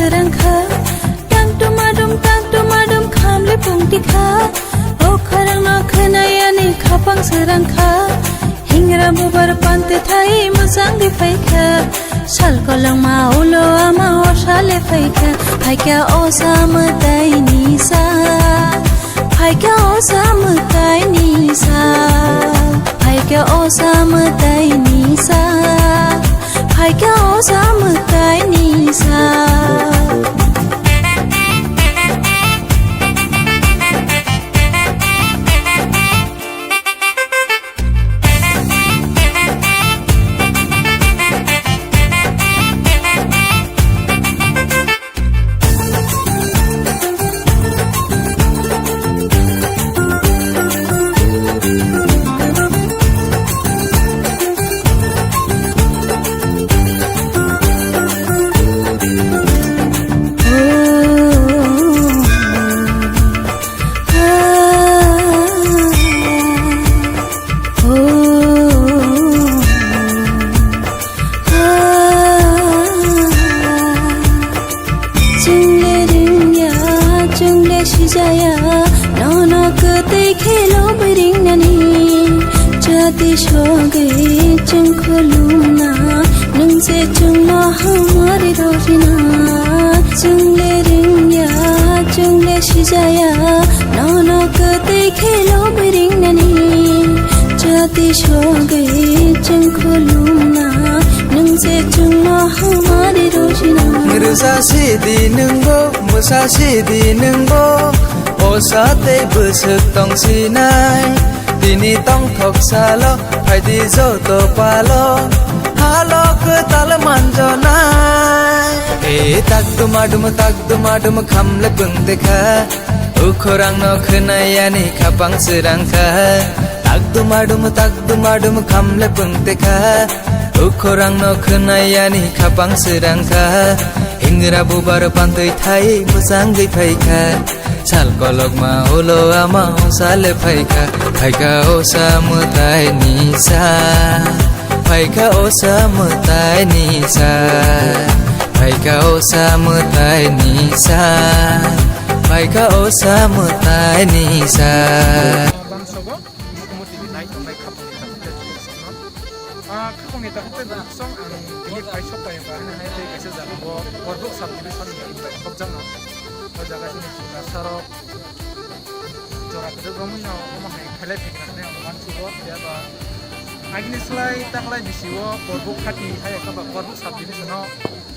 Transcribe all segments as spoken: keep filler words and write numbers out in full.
Rangkha, tang tumadum, tang tumadum, khamle pungti kha. O khorang no khwnayani khapang se rangkha. Hingra bubar pante thai musang di phaikha. Sal kolong ma ulo ama o sale phaikha. Phaikha o sa mwtai ni sa. Phaikha o sa mwtai ni sa. Phaikha o sa mwtai ni sa. Phaikha o sa mwtai ni sa. Chwngle ringya, chwngle sijaya, nono kwtwi khelo bwringnani. Jati sogwi chwng khulumna, nwng se chwngno hamari rorina. Chwngle ringya, chwngle sijaya, nono kwtwi khelo bwringnani. Jati sogwi chwng khulumna, nwng se chwngno hamari rojina. Rwsa sidi nwngbo, mwsa sidi nwngbo, osa tei bwswk tong sinai. Tini tongthok salo, phaidi joto palo, halo kwtal manjonai. E tak dumadum, tak dumadum, khamle pungte kha. Ukhorang no khwnayani khapang sirang kha. Tak dumadum, tak dumadum, khamle pungte kha. Ukhorang no khwnayani khapang sirang kha. Hingra bubar pantwi thai musangwi phai kha. Sal kolokma ulo ama o sale phai kha. Phai kha o sa mwtai ni sa. Phai kha o sa mwtai ni sa. Phai kha o sa mwtai ni sa. Phai kha o sa mwtai ni sa. Bangsogo, muti ni nai tongnai khapang ni tongnai. Ah, khapang ni tongnai song ang tini pai sok pai ba, hai tei kaisa jaga bo, Borbuk subdivision ni khopjang no. O jaga sini Tiprasa rok jora kwrwi romwi no omo hai khailai phaikha hwnwi ang uansukgo. Phiya ba agini slai taklai bisi o Borbuk khati hai khe ba Borbuk subdivision o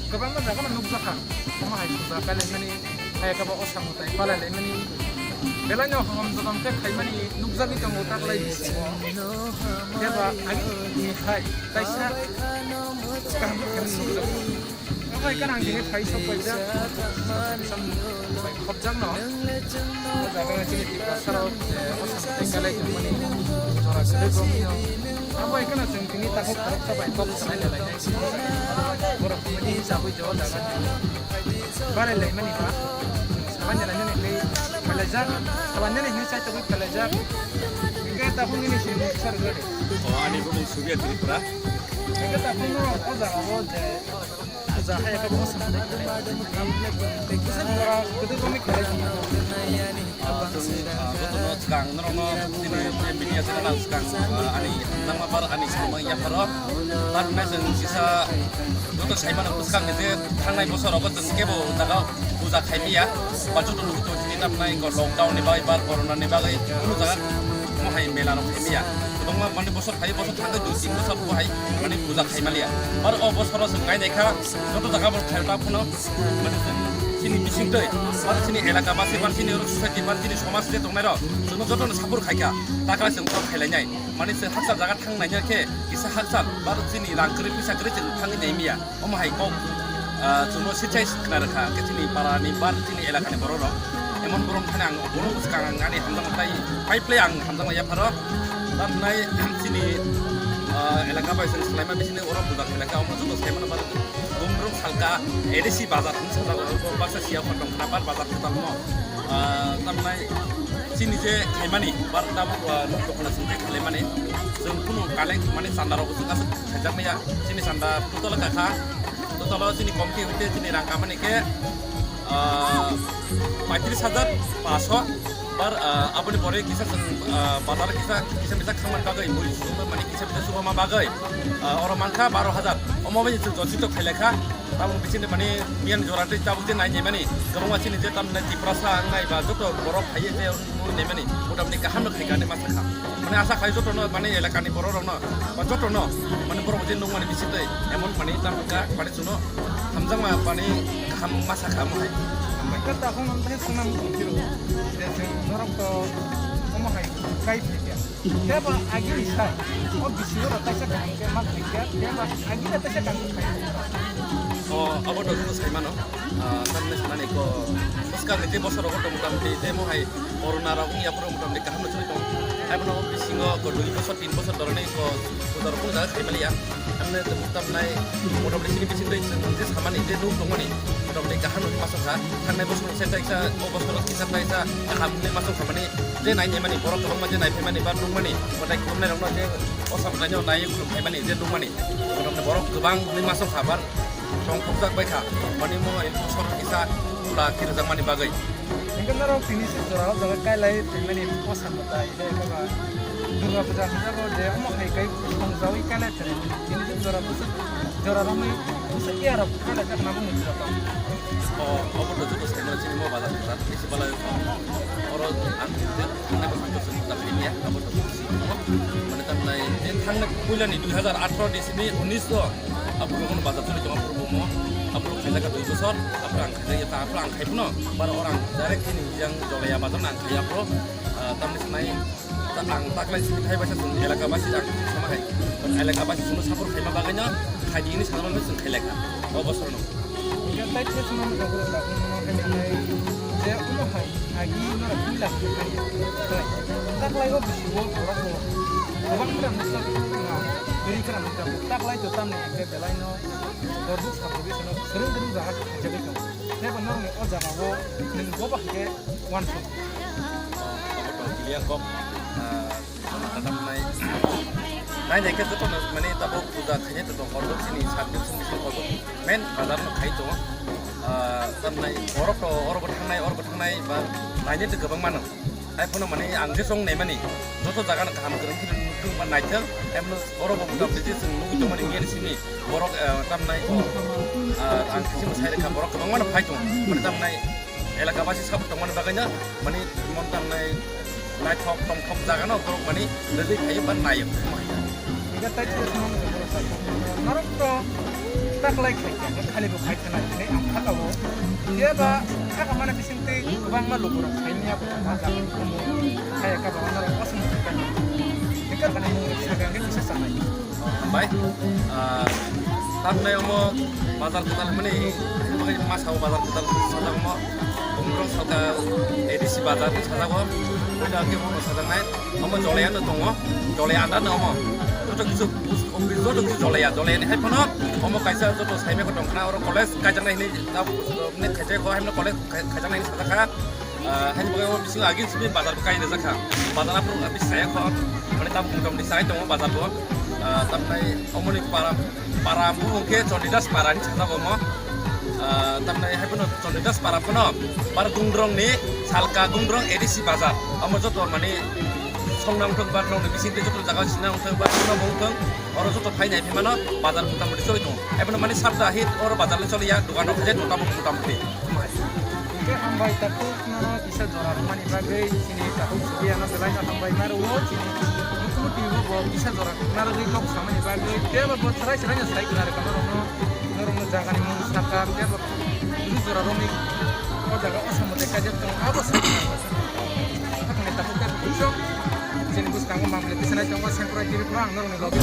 kwbangma jaga no nukjakha. Omo hai puja kailaimani, hai khe ba o samung tai palailaimani, belai no hom jodom khe khaimani nukjagwi tongo taklai bisi o. Phiya ba agini hai kaisa kaham khe nukjakha. Omo hai gana ang tini phai sok paijak. Bai khopjak no. O jaga chini Tiprasa rok, eh, o samung tai kalai tongmani jora kwrwi romwi no. Abo hai gana chwng tini takhuk khoroksa bai kok sanai lalai nai. Borok tini chabwi jo jaga tini. Barai lai mani ba. Saban jana nini tei phalai jak. Saban jani hini sai togwi phalai jak. Hingke takhuk nini sini sar gari. O ani bumung Subia Tripura. Hingke takhuk no o jaga o je. Puja hai khe bo samung khe. Kisa jora kwdwk romwi khe. Ah, chwng, ah, jotono swkang norokno chini je media channel ang swkang, ah, ani hamjakma bar ani samung yapharo. Tar hwnwi chwng kisa joto saimano bwskang ni je thangnai bosorogo chwng kebo jaga puja khaimaya. Ba joto luku tong chini tamnai lockdown ni bagwi ba corona ni bagwi kunu jaga omo hai mela rok khaimaya. Kwbangma mani bosor phai bosor thangwi dui tin bosor bo hai mani puja khaimaliya. Bar o bosoro chwng nainai kha joto jaga bo khaio ta phano. Mane chini bisingtwi, mane chini elaka basi, mane chini society, mane chini somaj je tongnai rok, chwngno jotono support khaikha, takra chwng kok khailainai. Mane chwng hakchal jaga thang naikha khe, kisa hakchal, ba chini rang kwrwi, pisa kwrwi chwng thangwi naimiya. Omo hai kok, ah, chwngno sijai khna rwkha, hwnkhe chini parani, ba chini elakani borok rok. Emon borok thani ang borok bwskang ang ani hamjakma tai, pai phlai ang hamjakma yapharo. Tamnai chini, ah, elaka bai chwng swlaima bisingtwi oro puja khailakha, omo joto saimano ba Bumrung salka A D C bazar hwnwi sajak, baksa siya kotor khna bar bazar kwtal no. Ah, tamnai chini je khaimani bar tabuk, ah, nok dokhana song je khailaimani. Chwng kunu kaleng mani chanda rok chwng aswk khaijak maya. Chini chanda total kha kha Total o chini committee hoite chini rang kamani khe, ah, paitris hajar paso. Bar, ah, aboni pore kisa chwng, ah, bazar kisa, kisa misa khangmani bagwi, muri sumui mani kisa misa sumama bagwi, ah, oro mankha baro hajar. Omo bai chwng jotito khailai kha. Tabuk bisingni mani miyan jora tei tabuk je nai nai mani, kwbangma chini je tamni Tiprasa wngnai ba joto borok phaiye je nai mani, motamoti kaham no khaikha hinwi ma sakha. Mane asa khai jotono mane elakani borok rokno ba jotono mane borok je nukmani bisingtwi emon mane tamkha mane chwngno hamjakma mane kaham ma sakha omo hai. Hambai. Khe takhuk nang tei swnam tongphiro je chwng norok to omo hai kai phaikha. Tebo agini sai o bisingo rok kaisa kaham khe ma khaikha, tebo agini kaisa kaham khaikha. O, abo to joto sai mano. Ah, tamni sanani ko bwskang ni tei bosor rogo tong motamoti tei mo hai corona rok wng ya phuru motamoti kaham no choli tong. Hai bono bisingo ko dui bosor tin bosor doroni ko puja rok kung jaga khai maliya. Tamni tong tamnai motamoti sini bising tei chwng je samani je nuk tongmani motamoti kaham no masuk kha. Thangnai bosor se taisa o bosor kisa taisa kaham ni masuk khamani je nai nai mani borok kwbangma je nai phaimani ba nukmani motai khulumnai rokno je o samtaino nai khulum phaimani je nukmani motamoti borok kwbang ni masuk kha bar. Tongthokjak bai kha, mani mo hai bosor kisa pula khe rwjakmani bagwi. Hingke norok tini se jora o jaga kailai phaimani posa mwtai, tei eba Durga Puja hwnjago je omo hai kai thongjawi kailai phaimani. Tini se jora bwswk jora romwi bwswk iya rok kailai jak nabo mujura tong. O, obo to joto sai mano chini mo bazar bazar, bisi balai oro ang thangnai bosong bosong ta phiya, abo to bisi. Mane tamnai, thangnai puilani dui hajar atharo ni simi unis o, Aphuru kono bazar choli tongo, aphuru bomo, aphuru khaijak kha dui bosor, aphuru ang khaijak ya, aphuru ang khai phano, bar orang direct chini yang Jolaya bazar nang khai aphuru, ah, tamni sanai, ta ang taklai sini khai basa sung elaka basi ang sama hai, elaka basi sung sapor khai ma bagwi no, khai di ini sama no sung khai lekha, o bosor no. Ya tai thai sung no bagro ta, no khai nai, je uno hai, agi no khai la khai, tai, taklai o bisi wo borok bo, gobang kira musa na, beri kira musa, taklai to tamni. Belaino Borjak sabo bisino kwrwng kwrwng jaga khaijagwi tongo. Tei bo norokni o jagao nwng bobo haikhe uansuk. Obo to kiliya kok, ah, sono tata mwnai. Nai nai khe jotono mane tabuk puja khainai to tong korbok chini sat din song bising korbok main bazar no khai tongo. Ah, tamnai borok to oro bo thangnai, oro bo thangnai ba nainai to kwbang mano. Hai phano mane ang je chong naimani joto jaga no kaham kwrwng khe nukthung ba naithok, hai phano oro bo motamoti je chwng nugwi tongmani niyani simi borok, eh, tamnai, ah, ang khe chini sai rwkha borok kwbangma no phai tongo, mane tamnai elaka basi sabo tongmani bagwi no mane mon tamnai naithok tongthok jaga no borok mane rwgwi phaio ba naio. Hingke tai thai swnam norok to taklai khai khe khali bo khai thanai hinwi ang thaka o. Phiya ba thaka mane bising tei kwbangma lukurok khai manya bo tongma jaga ni kumu khai ka ba norok osong khai kha. Hingke bani mung sakha hingke kisa sanai. Hambai. Ah, tamnai omo bazar kwtal hwnmani, masa o bazar kwtal sajak omo. Umrong saka A D C bazar ni sajak o. Puila khe bono sajaknai. Omo Jolaya no tongo, Jolaya anda no omo. Joto kisu, joto kisu Jolaya, Jolaya ni hai phano omo kaisa joto saimai ko tongkhna oro college kaijaknai hinwi tabuk ne khaijak ko hai phano college khai-, khaijaknai hinwi sajak kha. Ah, hai phano bisingo agin simi bazar bo kaina jakha. Bazar aphuru abis saya kho, mane tabuk motamoti sai tongo bazar bo. Ah, tamnai omo ni para, para bo hwnkhe Chondidas para ni sajak omo. Ah, tamnai hai phano Chondidas para phano bar Gungdrong ni Salka Gungdrong A D C bazar. Omo joto mane songnam thung bar nong ni bising tei joto jaga sinang thung bar songnam thung. Oro joto phai nai phai mano bazar motamoti choli tongo. Hai phano mane sapta hit oro bazar le choli ya, dogan rok je motamoti motamoti. Hingke hambai takhuk nono kisa jora rwmani bagwi chini takhuk sugiya no belai no hambai ma rwo chini. Mukhumuk twibo bo kisa jora khna rwgwi kok samani bagwi tei bo bo chwrai chwrai no sai khna rwkha norokno. Norokno jagani mung sakha, tei bo bini jora romwi o jaga o samode kaijak tongo, abo sakha. Sakni takhuk tei bukhuk chini bwskango mamle tisanai tongo, Sengkrai T V phano ang norokni logi.